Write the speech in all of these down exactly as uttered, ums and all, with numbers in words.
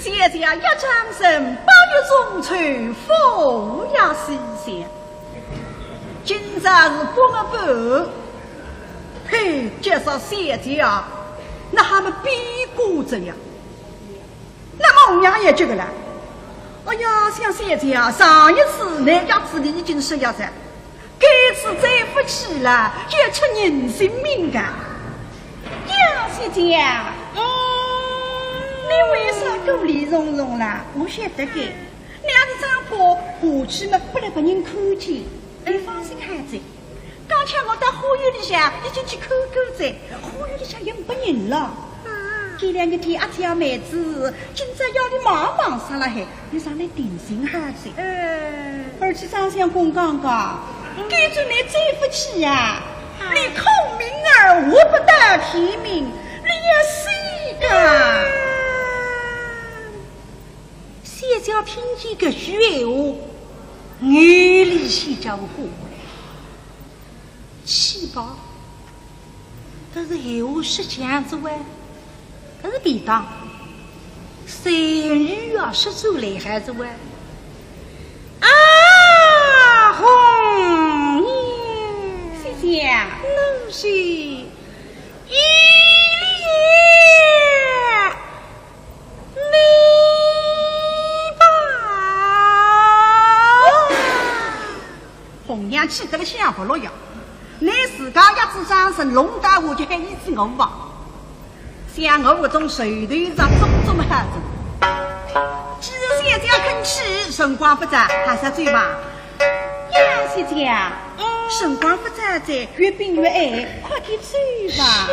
小姐一转身，八月中秋，风也西斜。今朝是八月半，嘿，这说小姐啊，那还没变过着呀。那么红娘也急个了。哎呀，想小姐啊，上一次那样子你已经说要噻， 这次再不去了，要出人性命啊。杨小姐啊，嗯，你为啥顾虑重重啦？我晓得个，你要是装怕下去嘛，不来拨人看见。你放心好哉，刚才我到花园里向已经去看过哉，花园里向也没人了。啊。这两个天阿姐妹子，今朝夜里忙忙煞了海， 你上来定心好哉。哎。而且张相公讲讲，嗯。该转你再不去啊，啊。你孔明儿活不到天明，你要死个。小姐听见搿句闲话，眼泪水交关。 去吧，搿是闲话说强子喂，搿是便当，随遇而安说出来还是喂。啊，红娘，谢谢。奴是一礼。 你吧。红娘气得个想活络呀，拿自家一支长生弄到我就喊伊去我吧。想我搿种手头上种种好着。既然小姐肯去，辰光不早，还是走吧。 杨小姐啊，嗯。辰光不早哉，越冰越暗，快点走吧。是。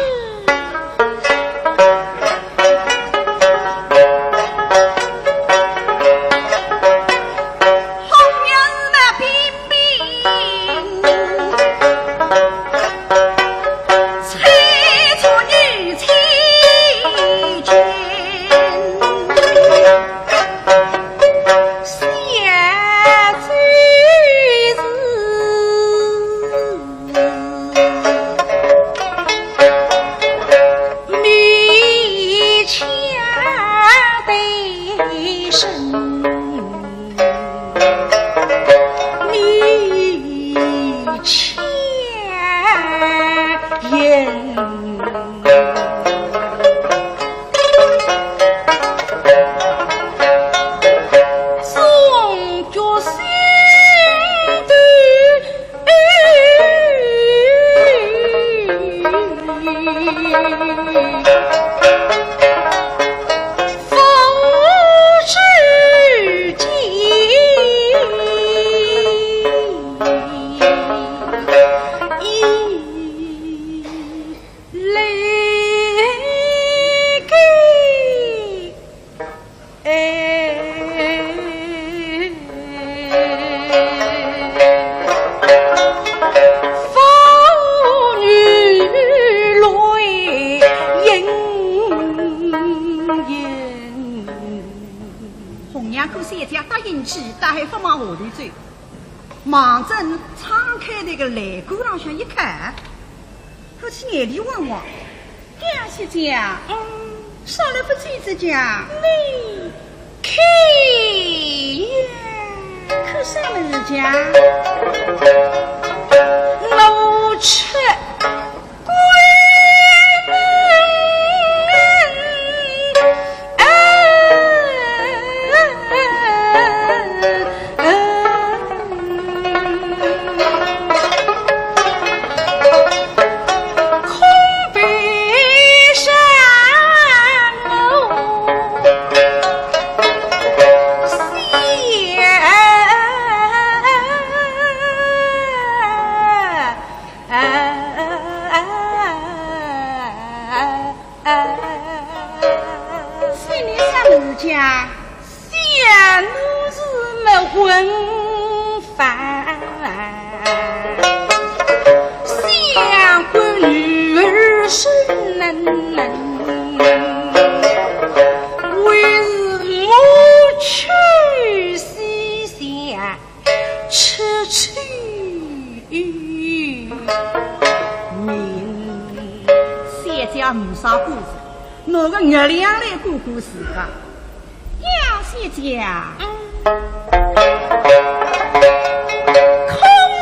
红娘那冰冰，吹出女青君。 红娘看小姐答应去，倒还勿往下头走，望准窗开头个栏杆浪向一看， 看仔眼里望望，杨小姐啊，嗯。上来不走着讲，你看呀，看啥物事讲？我吃 心里啥物事讲？想奴是没文化，想官女儿身能能，为是我去西厢。 处处有名。小姐没啥故事，拿个月亮来过过自家。杨姐姐啊，空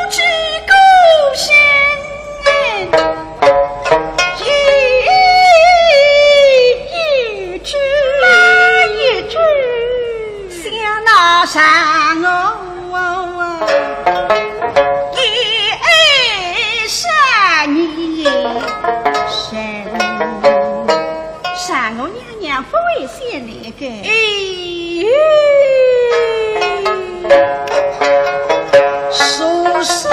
知孤身一人，一人想那山河一山一山，山河娘娘不会想你。 哎，叔叔，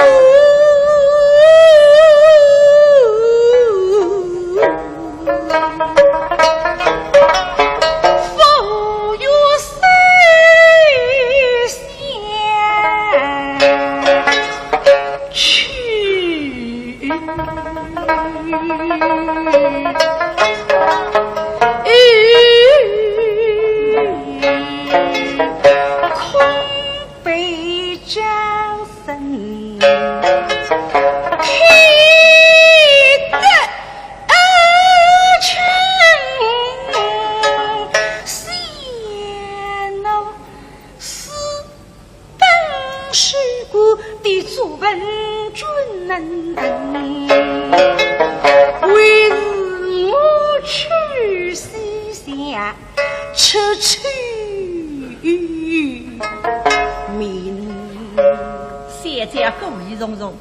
风月水仙去。 空悲张生开得成仙，我是 当时过的朱文君，为是我去西厢出秋名。小姐故意从容，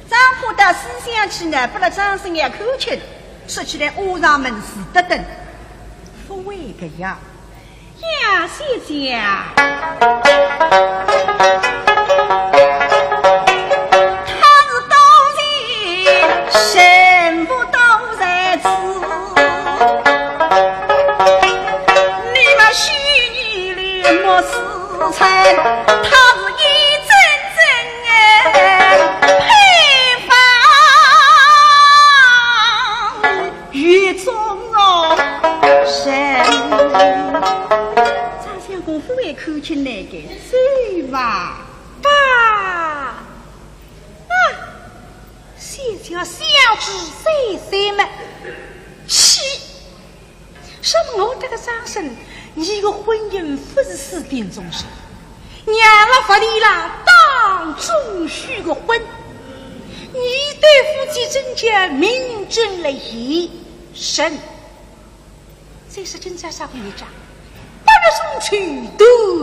张婆到西厢去呢，拨了张生要看清，说起来五常门是得等，不会个呀。 呀，姐姐啊，他是多情，全部都在此。你们许你的莫思忖，他是一阵阵哎，配方 雨中哦，谁？张相公勿会看清那个，走吧。爸，啊，小姐想仔细想么，气，说么我这个张生，你个婚姻勿是私定终身。 娘了勿理啦，当众许个婚，你对夫妻之间名正言顺。再说今朝啥个日子啊？八月中秋，团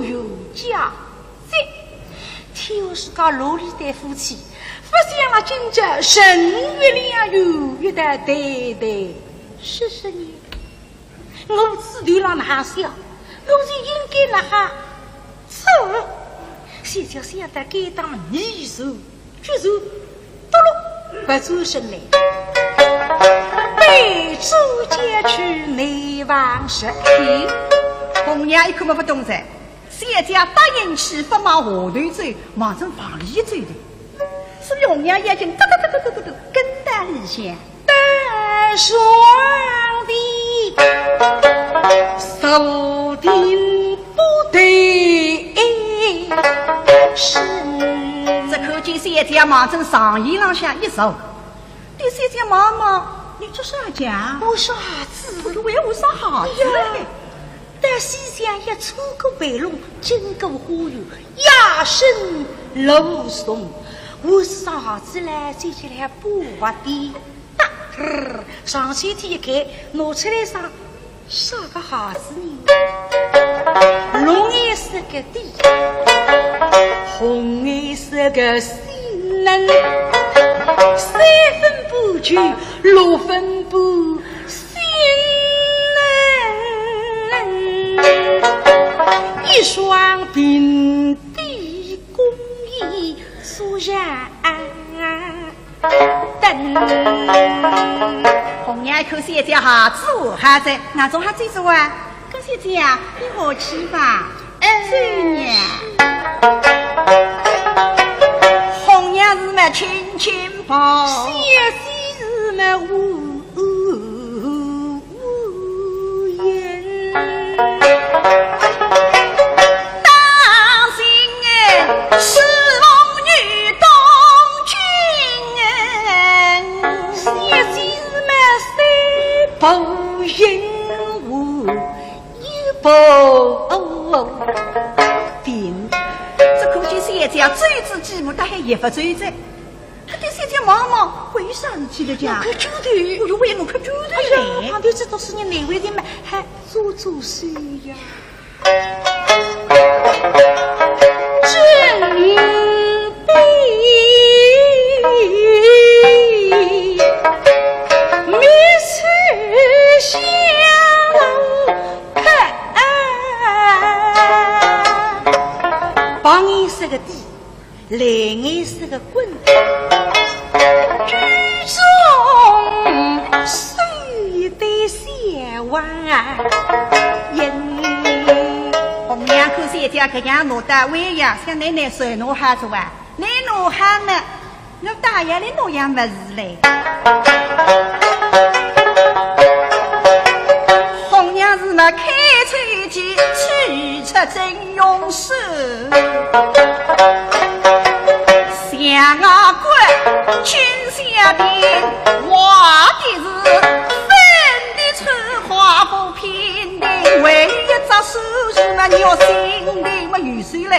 圆佳节。天下世界哪里对夫妻，勿想了今朝人月两圆，一道谈谈说说呢？ 我自头浪哪想，我就应该哪哈做。小姐想到该当面前，就是嘟噜，勿转身来。背转身去内房去。红娘一看么勿懂哉，小姐答应去，勿往下头走，望准房里走的。 所以红娘眼睛哒哒哒哒哒哒哒，跟到里向。大床的坐定不得生。只看见小姐望准床沿浪向一坐，对小姐望望，你做啥讲？我说啥子？我要我啥啥子？哎呀， 到西厢一穿过围拢，经过花园，夜深人静，我啥子来，就起来把鞋底，哒，上去一看，拿出来双啥个鞋子呢？绿颜色个底，红颜色个新嫩，三分半旧，六分半 新嫩，一双平底工艺做人等。红娘一看小姐鞋子好哉，哪种鞋子做啊？搿小姐啊，你下去吧。 哎，红娘是么轻轻抱，小姐是么无言。当心哎，是龙女东君哎。小姐是么三步并无一步不平。这可见小姐啊，最知寂寞，她还也不醉哉。她对小姐望望，为啥事体的讲？我看猪头。哎呦喂，我看猪头哎呀，嘞。旁边这都是你哪位的嘛，还做做事呀？真悲，面色相 看，旁人是个地，来人是个滚。居中谁的小王啊？红娘看小姐搿样弄得威呀，想奶奶受弄好哉哇，你弄好么？ 我大爷来弄样物事嘞。红娘是那开口间，取出真容手。想啊，官军下边，我的是粉的春花不平定，唯有一只手是那玉心的没有手嘞，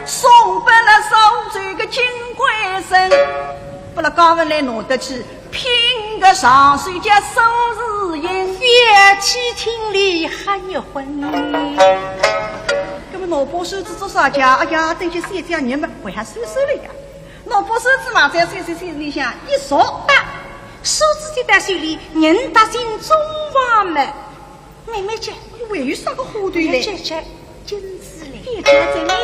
送拨了苏州个金贵生。 拨了嘉文来弄得去，拼个上手叫苏子英，夫妻庭里还结婚。那么拿把扇子做啥家？哎呀，等歇小姐人嘛，为啥收收了呀？拿把扇子嘛，在小姐手里向一说，啊，扇子就在手里，人踏进中房门。 妹妹姐，你还有啥个花头嘞？姐姐，金子嘞。姐姐在哪里？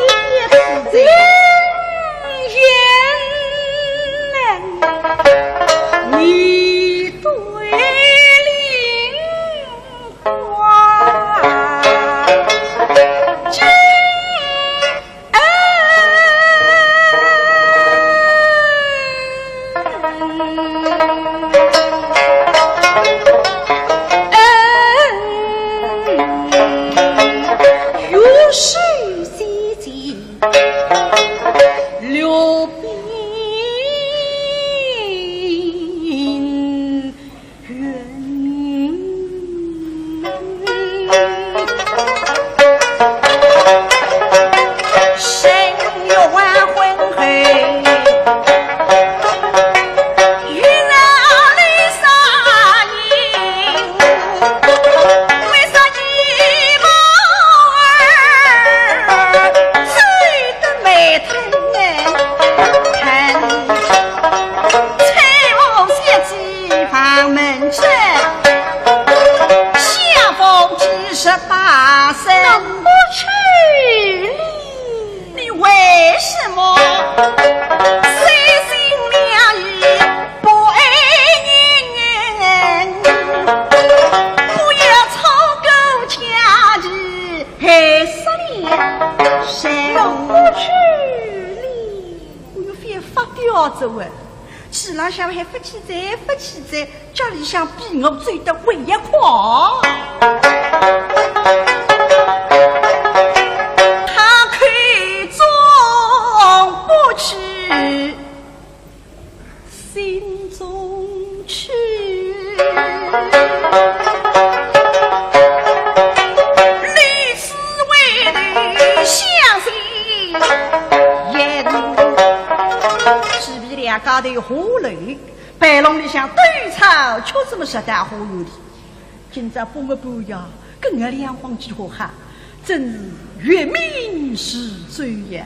你为什么三心两意不爱人？不要吵过家的，害死了谁？我不去了。我又非发掉这位。 市浪向还勿去哉，勿去哉，家里向比我走得还要快。他口中不去，心中去。如此为的相信。 两家头下楼，背篓里向兜草，却怎么拾到花园里？今朝不么不呀，跟我两光几化哈，真是月明时节呀。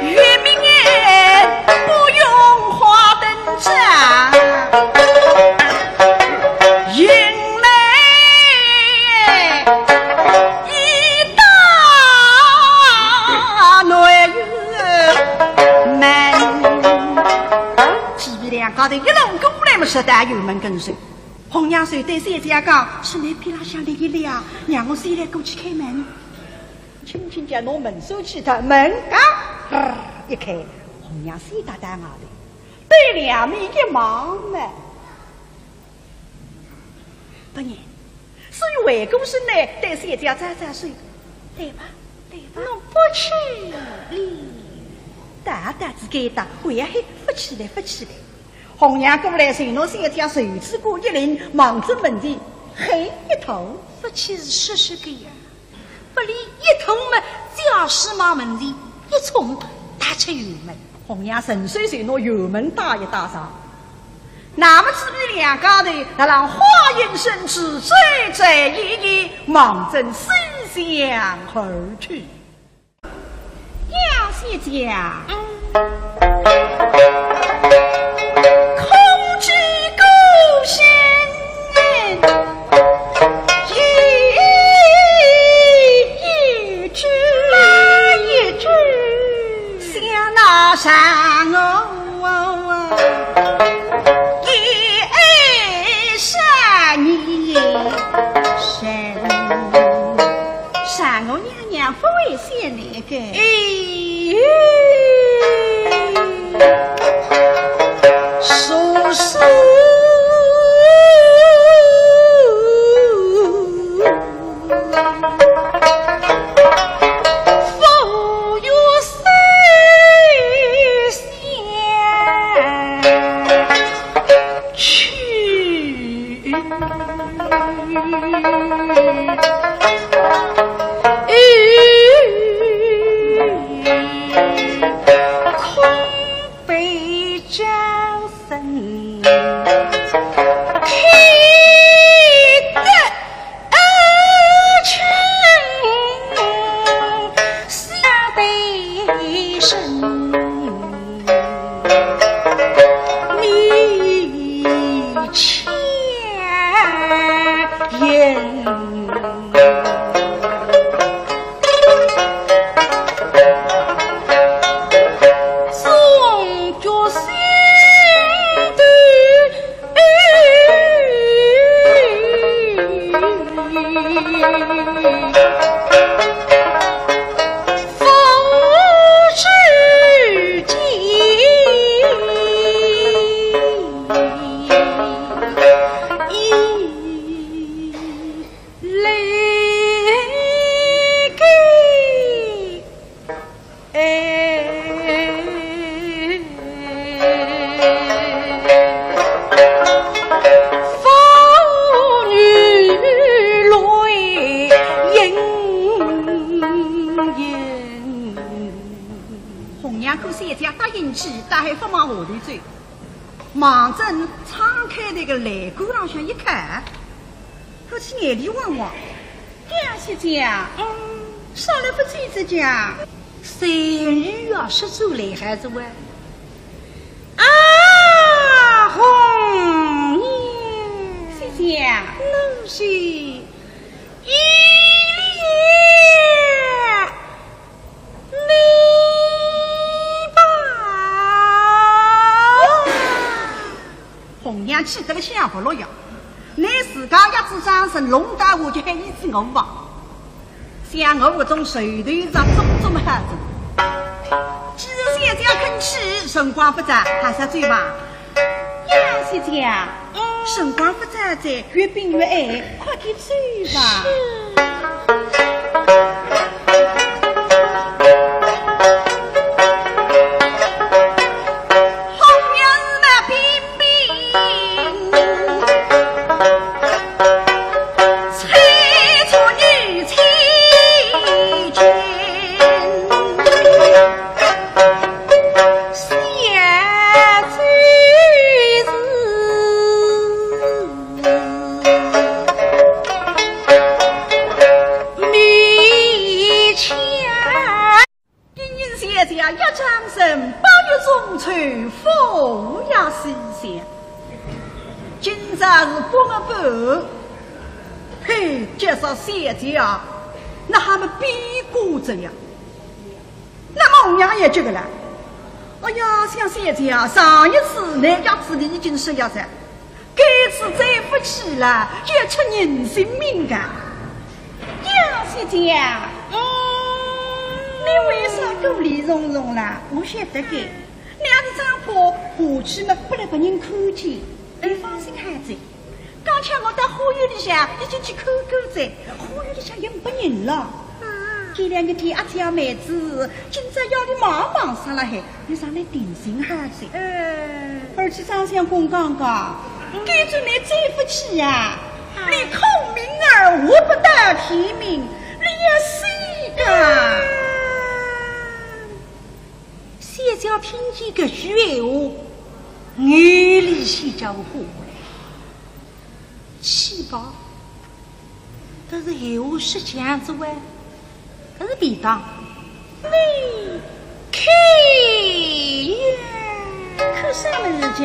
月明哎，不用花灯照，迎来一大暖 门。姐妹两家头一路过来么，拾到院门跟首。红娘就对小姐讲，是倷边浪向立一立啊，让我先来过去开门。轻轻叫拿门闩起脱，门嘎，一开，红娘先踏到外头，对两面一望呢。 不然，所以回过身来对小姐招招手，对吧，对吧？我不去了。大大子该搭，为啥勿去了，勿去了？红娘过来，随拿小姐袖子管一拎，望仔门前喊一头勿气是实实个呀，拨俚一推么，驾驶往门前一冲，踏出辕门。红娘顺手就拿辕门搭一搭上。那么姊妹两家头，辣浪花影深处，追追依依，望准西厢而去。 杨小姐，空知孤身一人，哪一人？想那嫦娥一生一世，嫦娥娘娘不会想你。 哎，是是。红娘看小姐答应去，倒还勿往下头走，望准窗开头个栏杆浪向一靠，看见眼泪汪汪。 杨小姐，嗯，啥人勿走个呀？三日啊，是走来还是喂？啊，红娘。小姐，我是一脸 你吧。红娘气得个像活络样，拿自家一只掌声弄大，我就喊伊是我吧。像我搿种手头上种种好子，既然小姐肯去，辰光不早，还是走吧。 杨小姐，辰光不早哉，越冰越暗，快点走吧。是。红娘子嘛，冰冰，催促女亲近。 金银小姐一转身，八月中秋，风也西斜。今朝是八月半，嘿，今朝小姐啊，哪哈么变过哉呀？ 那么红娘也急个了。哎呀，想小姐啊，上一次倷约仔俚已经说要哉，该次再勿去了，就要出人性命个。杨小姐啊，嗯，你为啥顾虑重重啦？我晓得个，倷是生怕下去么，拨勒别人看见。你放心好哉。 刚才我到花园里向已经去看过哉，花园里向也没人了。啊。搿两个店阿姐妹子，今朝夜里忙忙煞了海，你上来定心好哉。嗯。而且张相公讲讲，嗯。该次倷再勿去呀，啊。连孔明儿活不到天明，你要死个。小姐听见搿句闲话，眼泪水就下来。气吧，搿是闲话说强子喂，搿是便当。你看呀，看啥物事讲？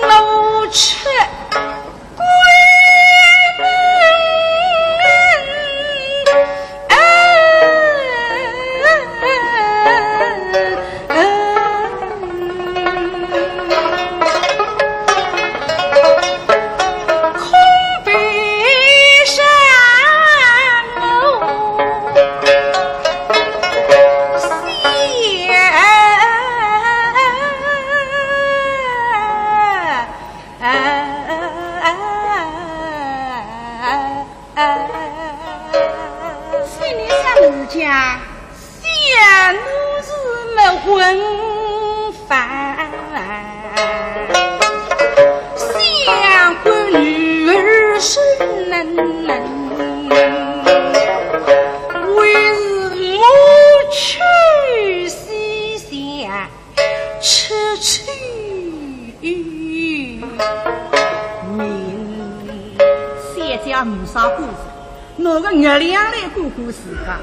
我吃 心里想，想奴是没文法，想个女儿是能能，为是我去西厢 吃吃命。小姐没啥本事，拿个月亮来管管自家。